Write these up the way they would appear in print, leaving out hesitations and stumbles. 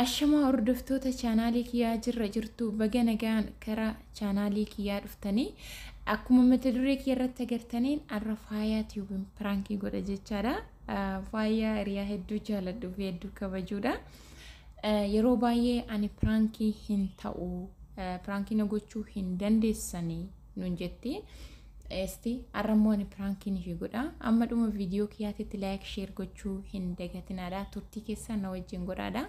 Ashamaa hordoftoota chaanaalii kiyyaa, jirra jirtu? Baga nagaan karaa chaanaalii kiyyaa dhuftanii. Akkuma mata duree kiyya irratti agartaniin, har'a Faayaa Tiyuubiin piraankii godha jechaadha. Faayaa hiriyaa hedduu jaaladhuu fi hedduu kabajuudha. Yeroo baay'ee ani piraankii hin ta'u, piraankii na gochuu hin dandeessanii nuun jetti. Esti har'a immoo ani piraankiin ishee godha. Amma dhuma viidiyoo kiyyaatitti like, share gochuu hin dagatinaadha. Turtii keessan na wajjin godhaadha.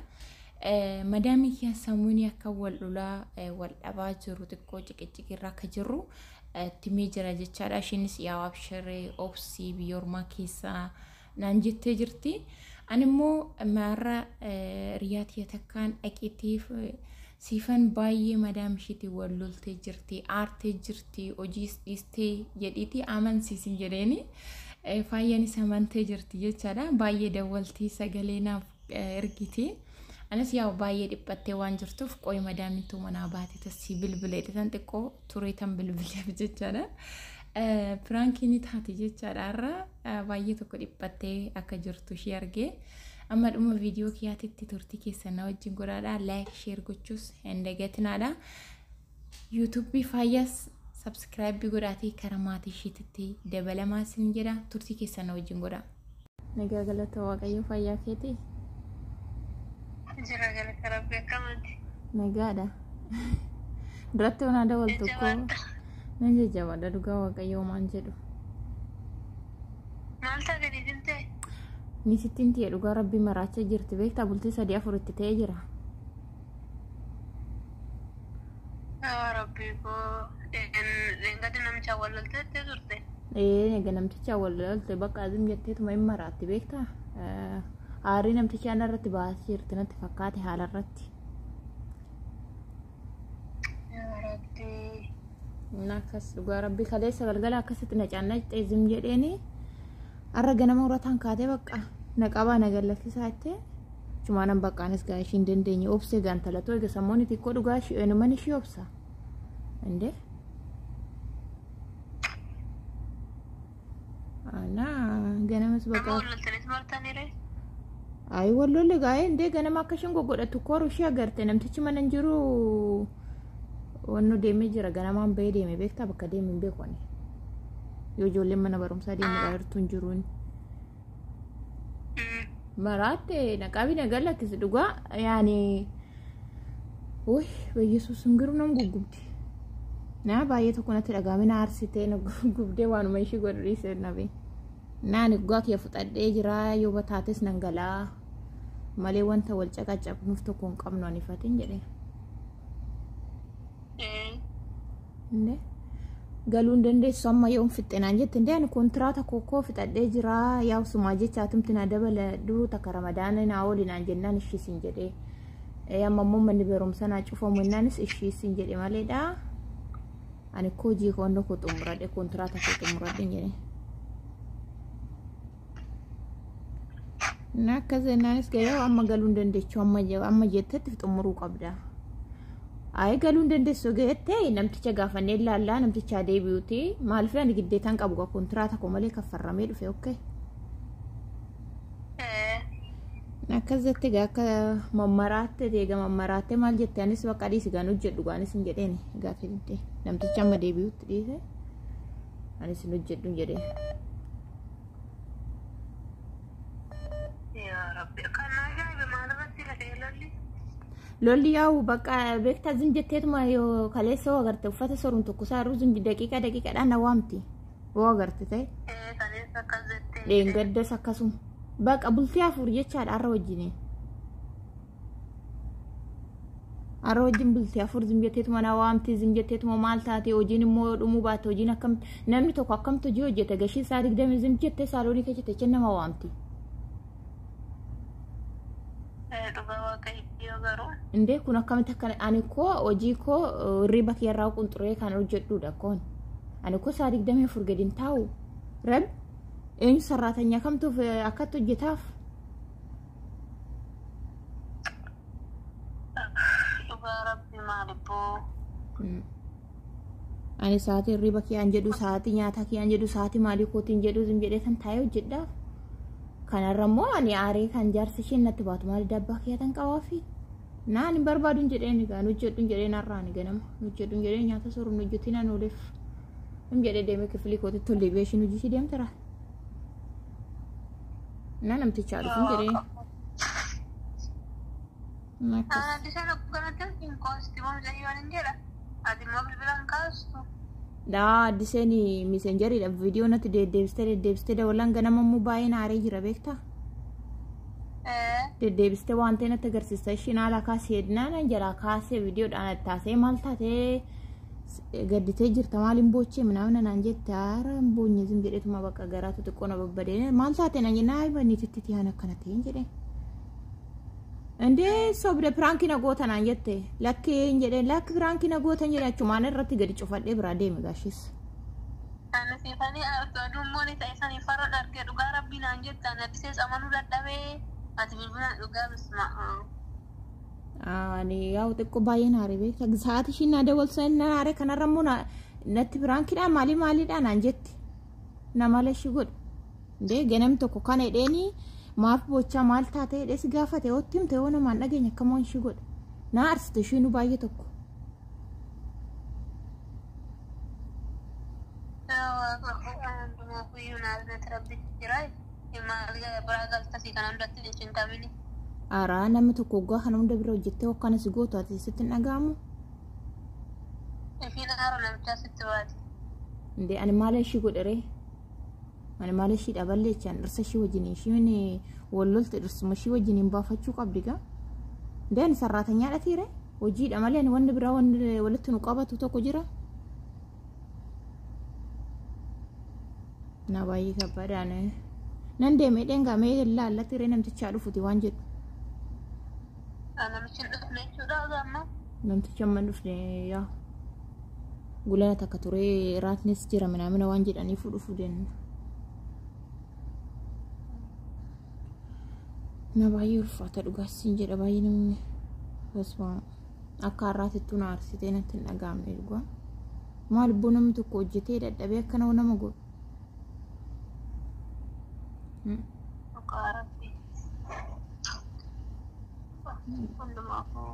Madaamii kiyya sammuun akka wal lolaa wal dhabaa jiru, xiqqoo ciqiciqirra akka jirru timee jira jechaadha. Isheenis yaa abshiree, obsii, biyya ormaa keessaa naan jettee jirti. Ani immoo maarra hiriyaa tiyya takkaan dhaqeetiif siifan baay'ee madaam isheetiin wal loltee jirti, aartee jirti, hojiis dhiistee jedhiiti amansiisin jedheeni. Faayyaanis amantee jirti jechaadha. Baay'ee dawwaltii, sagalee naaf ergiti. Anis yaa baay'ee dhiphattee waan jirtuuf, qo'i madaamintuu manaa baate tasii bilbilee tan xiqqoo turee tan bilbileef jechaadha. Piraankii ni taati jechaadha. Har'a baay'ee tokko dhiphattee akka jirtu ishee argee. Amma dhuma viidiyoo kiyyaatitti turtii keessan na wajjin godhaadha. Like, share gochuus hin dagatinaadha. Yuutuubii Faayyaas subscribe godhaatii karaa maatii isheetitti dabalamaa isin jedha. Turtii keessan na wajjin godha. Nagaa, galata Waaqayyo, fayyaa keetii? Jira, galata Rabbi, akkamati? Nagaadha. Duratti onaa dawaltu koo nan jajjabaadha, dhugaa Waaqayyo maan jedhu. Maal taate niitiin? Niisittiin tiyya dhugaa Rabbii maraachaa jirti, beektaa? Bultii 3 4 itti ta'ee jira. Yaa Rabbi koo, dheengaddi namicha wal lolteettee turte. Ee, egaa namticha wal lolte, bakka azim jetteetuma hin maraatti, beektaa? Aarii namticha irratti baasee jirti natti fakkaate haala irratti. Yaa Rabbi. Akkas dhugaa Rabbii kaleessa galgala akkasitti na caannaqxee zim jedheeni, har'a ganama urataan kaatee bakka na qabaa na gallakkisaa jettee chumaanan baqqaanis gaa ishii hin dandeenye obsee gaantalatoo egaa sammuun xiqqoo dhugaa ishii eenyummaan ishii obsa. Indee? Anaa ganamas Nama bakka. wal loltanis martaniire? Ayi, wal lolle gaa'ee indee, ganama akka isheen goggodhatu kooru ishee agarte, namtichi mana hin jiru, wanno deemee jira, ganamaan bahee deeme, beektaa? Bakka deeme hin beeku ani. Yoo ijoolleen mana barumsaa deemudha jirtu hin jiruun. Maraatte, naqaabi na galakkisi dhugaa yaani. Wuy, Yesuus hin garuu nam guggubdi. Na baay'ee tokko natti dhagaame, na aarsitee na gubdee, waanuma ishii godhu dhiisee nabe. Naani dhugaa kiyya fudhadhee jira, yoo bataates nan galaa malee wanta wal caqacaqnuuf tokko hin qabnu ani fatiin jedhee. Indee galuu hin dandeessu amma yoom fixxe naan jette. Indee, ani kontiraata kokkoo fixadhee jira, yaa usumaa jecha atumti na dabala duruu takka Ramadaana naa ooli naan jennaan ishii siin jedhee. Amma immoo manni barumsa naa cufamu jennaanis ishii siin jedhe maleedha. Ani koo hojii koo koo xumuradhe, kontiraata koo xumuradhe jedhe. Na akkas jennaanis gayoo amma galuu hin dandeechu, amma jettetti xumuruu qabda. Ayi, galuu hin dandeessu jettee, namticha gaafannee ilaallaa, namticha deebi'uuti. Maaliif, ani giddeetaan qabu kontiraata koo malee kaffarramee dhufe, okay. Akkas jette gaa, akka mammaraatte eega mammaraatte maal jette, anis bakka dhiisi gaan hojjedhu gaanis hin jedheeni gaafa didde, namticha amma deebi'utti dhiise, anis hin hojjedhu hin jedheen. Yaa Rabbi, kan ajaa'ibe maalirratti lafee lolli? Lolli yaa'u bakka beektaa zim jetteetuma, yoo kaleessa hoo agarte uffata soruun tokko isaa zim daqiiqaa daqiiqaadhaan na waamti. Hoo agarte ta'e. Ee, kaleessa akkas jettee. Dheengaddas akkasuma. Baqa bultii 4 jechaadha har'a wajjin. Har'a wajjin bultii 4 zim jetteetuma na waamti, zim jetteetuma maal taate, hojiin immoo dhumuu baatte, hojiin akkam, namni tokko akkamtu hojii hojjeta gashii isaa 20 zim jettee saaloonii keessa teessee nama waamti. Dhugaa Waaqayyoo garuu. Indee, kun akkamitti akka ani koo hojii koo hirriba kiyyarraa qunxuree kan hojjedhudha koon. Ani koo saa 24 gadi hin taa'u. Rab eenyu sarraatanyaa kamtuuf akkatti hojjetaaf? Dhugaa Rabbi, maalibboo? Ani sa'aatii hirriba kiyyaan jedhu, sa'aatii nyaataa kiyyaan jedhu, sa'aatii maalii kootiin jedhu zim jedhee kan taa'ee hojjedhaaf. Kanarra immoo ani aaree kan jaarsi isheen natti baatu maali, dabbaa kiyyaa tan qabaafi. Naan hin barbaaduun jedheen egaa nu hojjedhuun jedheen har'aan ganama nu hojjedhuun jedheen nyaata sooru nu hojjetiin an ooleef. Nam jedhee deemee kifilii kootitti ol deebi'ee ishiin hojii ishee deemtera. Na namtichaa dhufuun jedheen. Akkas. Addiseen akkanatti hin koosti moo mucayyoon hin jedha. Ati immoo bilbilaan kaastu. Daa Addiseen miseenjeriidha viidiyoo natti deddeebistee deddeebistee dawalaan ganama immoo baay'ee naaree jira beektaa. Deddeebistee waan ta'e natti agarsiista ishiin haala kaasee naan jalaa kaasee viidiyoodhaan taasee maal taatee gadditee jirta maal hin boochee minaamin naan jette haara hin boonye zim jedheetuma bakka garaatu xiqqoo na babbadee maal taate naan jennaa ayi niititti tiyaan akkana ta'een jedheen. Indee sobde piraankii na goota naan jette lakkee hin jedheen lakki piraankii na goota hin jedheen achumaan irratti gadi cufadhee biraa deeme gaashis. Ani siifanii aduummoon ta'e sanii farra argee dhugaa rabbii naan jette ani Addisees amanuu dadhabee ati bilbilaan dhugaa bisma. Ani yaa'u xiqqoo baay'ee naare beekta sa'aatii ishiin na dawwalsan na naare kanarra immoo natti piraankiidhaan maalii maaliidhaan naan jetti nama mala ishii godhu. Indee ganam tokko kana hidheeni maaf bochaa maal taate hidhee si gaafate yoo himte yoo namaan dhageenya akkam waan ishii godha. Na aarsite ishiinuu baay'ee tokko. Hundumaa kuyyuu naasneet rabbi jira. Maal biraa galtasii kana hundatti hin cinqamini. Araa namni tokko waggaa kana hunda bira hojjettee akkana si gootu ati sitti hin dhaga'amu. Ishiin haara namichaa sitti baate. Indee ani maala ishii godheree? Ani maala ishii dhaballeechaan dhirsa ishii wajjin ishiin wal lolte dhirsuma ishii wajjin hin baafachuu qabdi gaa. Indee ani sarraatanyaadha tiire hojiidha malee ani wanni biraa wanni walitti nu qabatu tokko jira. Na baay'ee kabbaadhaan nan deemee dheengamee laalla tiire namtichaa dhufuti waan jedhu. Namichi hin dhufne jechuudha amma. Namtichi amma hin dhufne yaa gulana takka turee raatnis jira minaamina waan jedhaniif dhufuu denna. Na baay'ee ulfaata dhugaas jedha baay'ee namni basma akka har'aatittuu na aarsitee natti hin dhaga'amne dhugaa. Maal ibboo namni tokko hojjetee dadhabee akkana nama godhu. Dhugaa rabbi. Hundumaafuu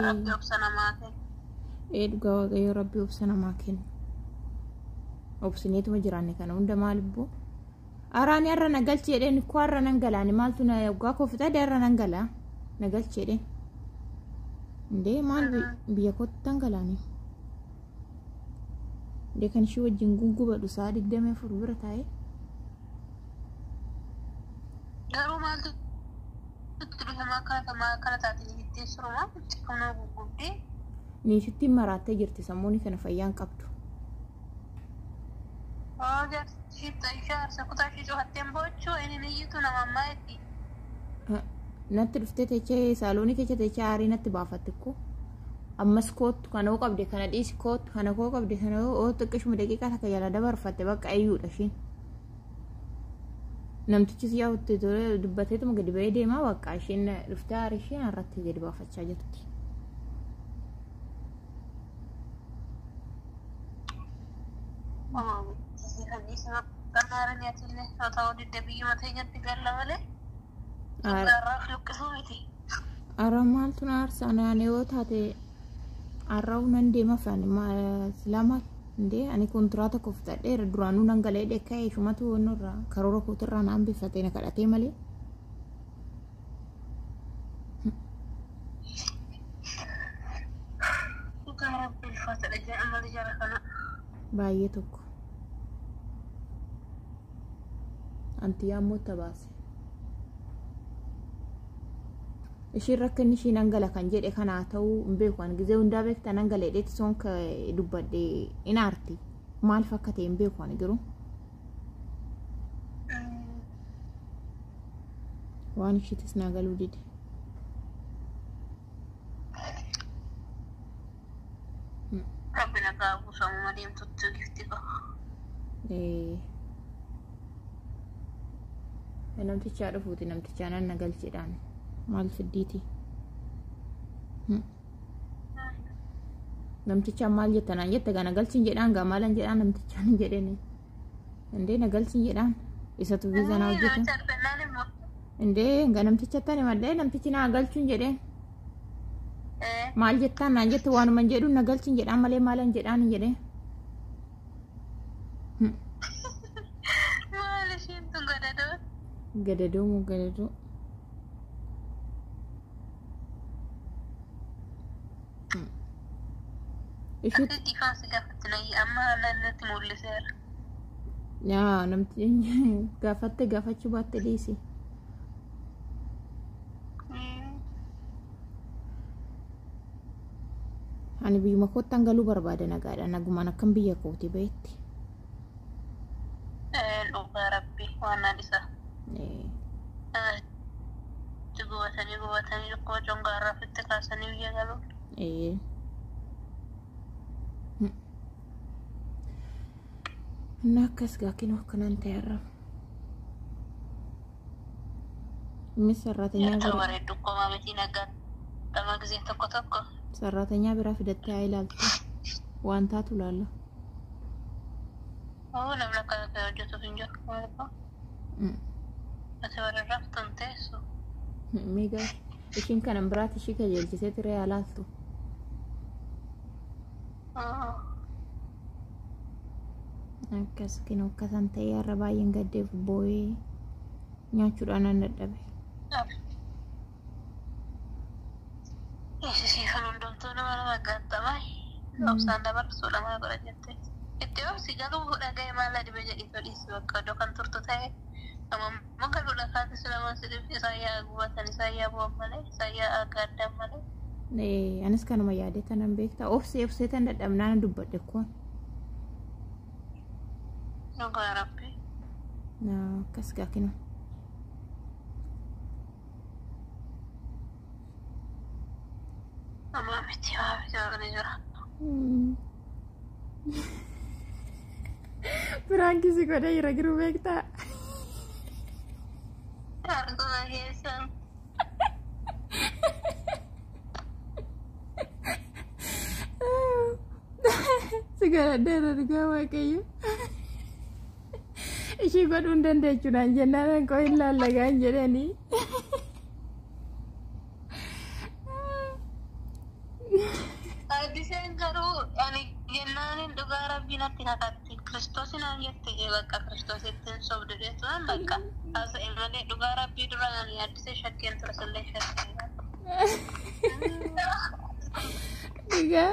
rabbi obsa namaa kenna. Ee dhugaa waaqayyo rabbi obsa namaa kenna. Obsineetuma jiraanne kana hunda maal ibboo. Araani har'a na galchi jedheen koo har'a nan galaani maaltu na waggaa koo fixadhe har'a nan galaa na galchi jedheen. Indee maal biyya kootti tan galaani. Indee kan ishii wajjin gugubadhu sa'a 24 bira taa'ee. Garuu maaltu itti dhufe maa akkana taate jettee suruma xiqqoo guggubdee. Niitittiin maraattee jirti sammuun kana fayyaan qabdu. Natti dhuftee teechee saaloonii keessa teechee aarii natti baafatte koo. Ammas koottu kana hoo qabde kana dhiisi koottu kana koo qabde kana hoo xiqqishuma daqiiqaa takka jala dabarfatte bakka iyyuudha ishiin. Namtichis yaa'utti dubbateetuma gadi ba'ee deemaa bakka ishiin dhuftee aarii isheen irratti gadi baafachaa jirti. Ara maaltu na aarsa ani yoo taate har'aa'uu nan deema fe'an silaa maal indee ani kontiraata koo fixadheera duraanuu nan galee dheekkaa ishumatu irraa karoora kootirraa na hambifatee na kadhatee malee. Baay'ee tokko. Anti yaammoo tabaase. Ishiin rakkanni ishii nan gala kan jedhe kanaa ta'uu hin beeku. Ani gizee hundaa beektaa nan gala jedheetti soon dubbadhe in aarti. Maaliif akka ta'e hin beeku ani garuu. Waan ishiitis naa galuu dide. Rabbi nagaa buusamu deemtutti gifti qaba. Namtichaa dhufuuti namtichaa nan na galchidhaan. Maal fiddiiti? Namtichaan maal jetta naan jette gaa na galchin jedhaan gaa maalan jedhaan namtichaan hin jedheen. Indee na galchin jedhaan isatu viizaa naa hojjeta. Indee nga namticha tani malee namtichi naa galchuun jedheen. Maal jettaan naan jette waanuma jedhu na galchuun jedhaan malee maalan jedhaan jedhee. Maal ishiin tun gadadoo? Gadadoo moo gadadoo? Ishee Ati dhiifama si gaafatti nayyi amma natti mul'iseera. Yaa namti gaafatte gaafachuu baatte dhiisi. Ani biyyuma koottan galuu barbaada nagaadha. Nagumaan akkam biyya kooti beetti. Dhugaa rabbi waan naan isa. Itti gubatanii gubatanii dhukkuba congaarraa ofitti kaasanii biyya galu. እና akkas gaakinoo akkanaan ta'e Innis sarraatanya Nyaata bira bareeddu qomaa miti nagaa dhama gisee tokko tokko. sarraatanya biraa fidattee haa ilaaltu. Waan taatu ilaalla. Oo namni akkana ta'e hojjetuuf hin jiru. Maaliifoo? Ati warra raftu hin teessu. Migaa ishiin kanan biraati ishii kajeelchisee tiree haa laaltu. Akkas kinoo akkasan ta'e har'a baay'een gaddeef boo'ee nyaachuudhaan nan dadhabe. Siifan hundumtuu nama nama gaattama. Obsaan dabarsuudha maal godha jettee. Itti obsi galuu dhaga'e maal adibe jedhii tolisi bakka iddoo kan turtu ta'e. Amma galuudha kaati sulamaan si dhibbi isaan yaa gubatan isaan yaa bu'an malee isaan yaa gaaddan malee. Anis kanuma yaadee tanan beektaa obsee obsee tan dadhabnaan dubbadhe koon. Dhugaa rabbi. Akkas gaakinoo. Amma miti waa miti waaqni jira. Biraan si godhee jira giruu beektaa. Arguma keessan. Si godhadheera dhugaa waaqayyo. Ishii godhuu hin dandeechuudhaan jennaan koo hin laallagaan jedhanii. Addiseen garuu ani jennaanin dhugaa rabbii natti kakatti kiristoos naan jette bakka kiristoositti hin sobdu jechuun bakka haasa'e malee dhugaa rabbii dura ani addisee shakkeen ture sillee shakkeen. Dhugaa.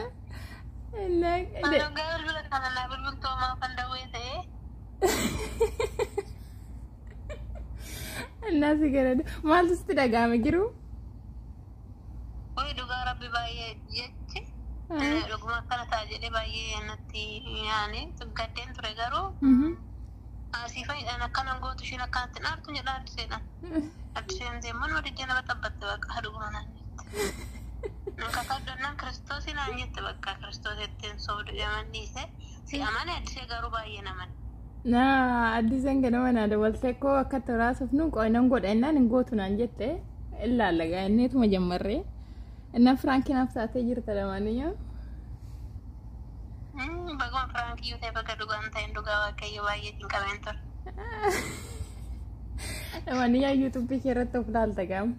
Dhugaa bilbila kana naa bilbiltoomaa kan dawwee ta'ee Innaa si godhadhe maaltu sitti dhaga'ame giruu? Wayi dhugaa rabbi baay'ee jechi dhuguma akkana ta'a jedhee baay'ee natti yaani gaddeen ture garuu asii fayyadhaan akkana gootu ishiin akkanatti dhaartu jedha addiseedhaan. Addiseen deeman waliin nama xabbatte bakka dhuguma naan jette. Kakaddoonnaan kiristoosii naan jette bakka kiristoosittiin sobdu jedhaman dhiise si amane addisee garuu baay'ee naman. Naa addiseen ganama naa dabaltee koo akka toraasuuf nu qo'inaan godha innaan hin gootu naan jette illaallagaa inneetuma jammarree innaan firaankiinaaf taatee jirta lamaaniyyuu. Baguma firaankii ta'e bakka dhugaan ta'een dhugaa waaqayyo baay'ee cinqameen ture. Lamaaniyyuu yuutuubii kee irratti of laalta gaama.